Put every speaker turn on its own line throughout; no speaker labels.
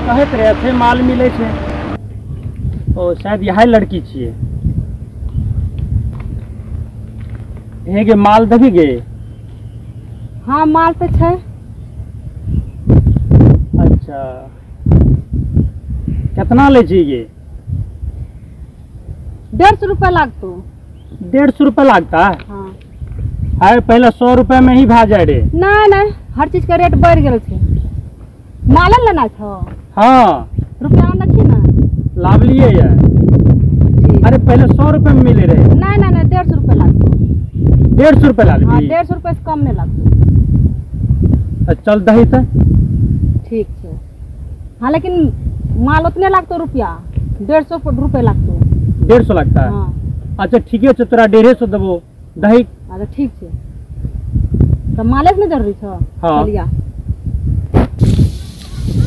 कहैत रहे थे माल मिलै छै। ओ शायद यही लड़की छियै। हे गे माल दबी गे?
हाँ माल तो छै।
अच्छा कितना ले छी गे?
150 रुपया लागतो।
150 रुपया लागता है?
हाँ।
अरे पहले 100 रुपया में ही भा जाए रे।
नहीं नहीं हर चीज के रेट बढ़ गेल छै। माल लेना छो?
हाँ।
रुपया आन छी ना?
लाभ लिए यार। अरे पहले 100 रुपये में मिले रहे।
नहीं नहीं नहीं 150 रुपया लागतो।
150 रुपया लागतो?
हाँ 150 रुपया से कम नहीं लागतो।
चल दही तो
ठीक है। हाँ लेकिन माल उतने लागतो रुपया 150 रुपये लागतो।
150 लगता है?
हाँ।
अच्छा ठीक है तोरा 150 देबो दही।
अच्छा ठीक है तो माले में जरूरी छो?
हाँ।
चलिया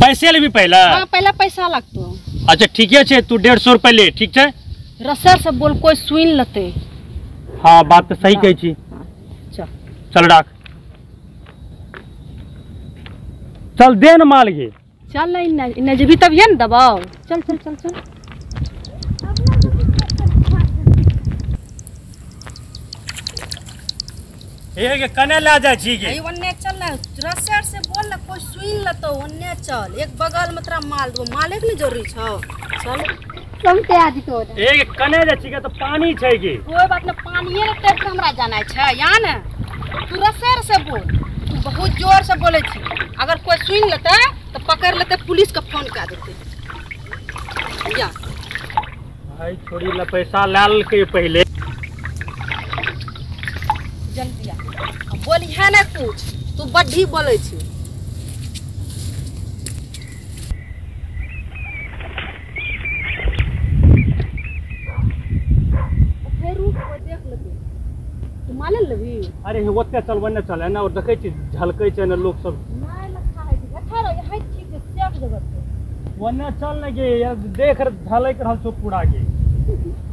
पैसे लेबी पहले?
हाँ पहले पैसा लागतो।
अच्छा ठीक है तू 150 रुपये ले ठीक है।
रसर से बोल कोई सुन लेते।
हाँ बात तो सही कही छी।
चल
चल राख चल दे न माल गे।
चल नहीं इन्ने जेबी तब ये न दबाओ। चल चल चल चल।
हे गे कने ला जाय छी गे?
ए ओन्ने चल ना रसर से बोल ना कोई सुन लेतो ओन्ने चल एक बगल में तोरा माल दो माले के न जरूरी छौ। चल
समते आज तो
ए गे कने जाय छी गे? तो पानी छै गे।
कोई बात न पानिए ने तर के हमरा जाना छै या न तू रसर से बोल। तू बहुत जोर से बोले छी अगर कोई सुन लेता तो पकड़ लेते पुलिस के फोन कर देते। या
भाई छोड़ी ला पैसा लाल के पहले
जल्दी आ बोल है ना कुछ तू बड्ढी बोले छी। फेर रुक कोई देख लेते तू माले लेबी?
अरे हे ओते चल ओने चल ना और देखै छी झलकै छै ने लोक सब।
नहीं लखा है अच्छा रहो यही ठीक है सेफ जगह पे
ओने चल ने गे यार देख झलक रहल छौ पूरा गे।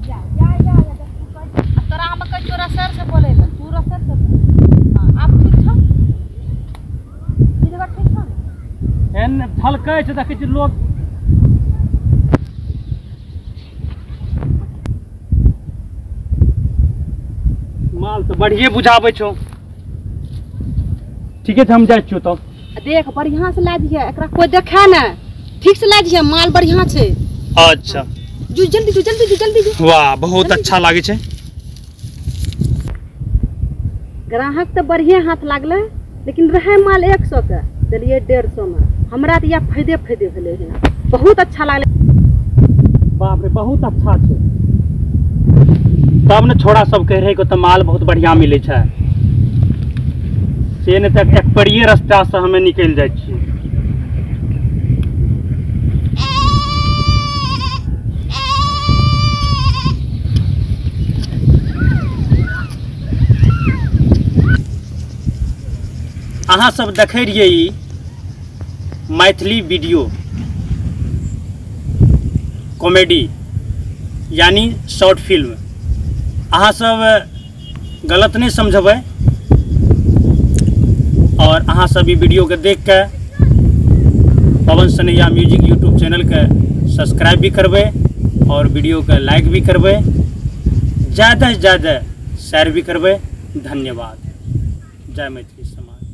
जा जा जा तू कह तोरा हम कह चोरा सर से बोले ले तू रसर से। हां आप ठीक छौ? ई जगह ठीक छौ ने?
एन झलकै छै देखै छी लोक। माल तो बढ़िए बुझाबै छौ। ठीक है हम जाइ छियौ तब।
देख बढ़िया से ला दिहे एकरा कोई देखे ना ठीक से ला दिहे माल बढ़िया छै।
अच्छा
जो जल्दी जो जल्दी जो जल्दी जो।
वाह बहुत अच्छा लागे छै।
ग्राहक तो बढ़िया हाथ लागले लेकिन रहे माल 100 के देलिए 150 में हमरा तो यह फायदे फायदे भेलै हन बहुत अच्छा लागले।
बाप रे बहुत अच्छा छै। तब ने छोड़ा सब कह रहे को तो माल बहुत बढ़िया मिले छै से ने तक एक परिये रास्ता से हमें निकल जाय छियै। अहाँ सब देखे रहिए मैथिली वीडियो कॉमेडी यानी शॉर्ट फिल्म। अहाँ सब गलत नहीं समझबै और अहाँ सब ई वीडियो के देख के Pawan Sanaiya music YouTube channel के सब्सक्राइब भी करबै और वीडियो के लाइक भी करबै ज़्यादा से ज़्यादा शेयर भी करबै। धन्यवाद। जय मैथिली समाज।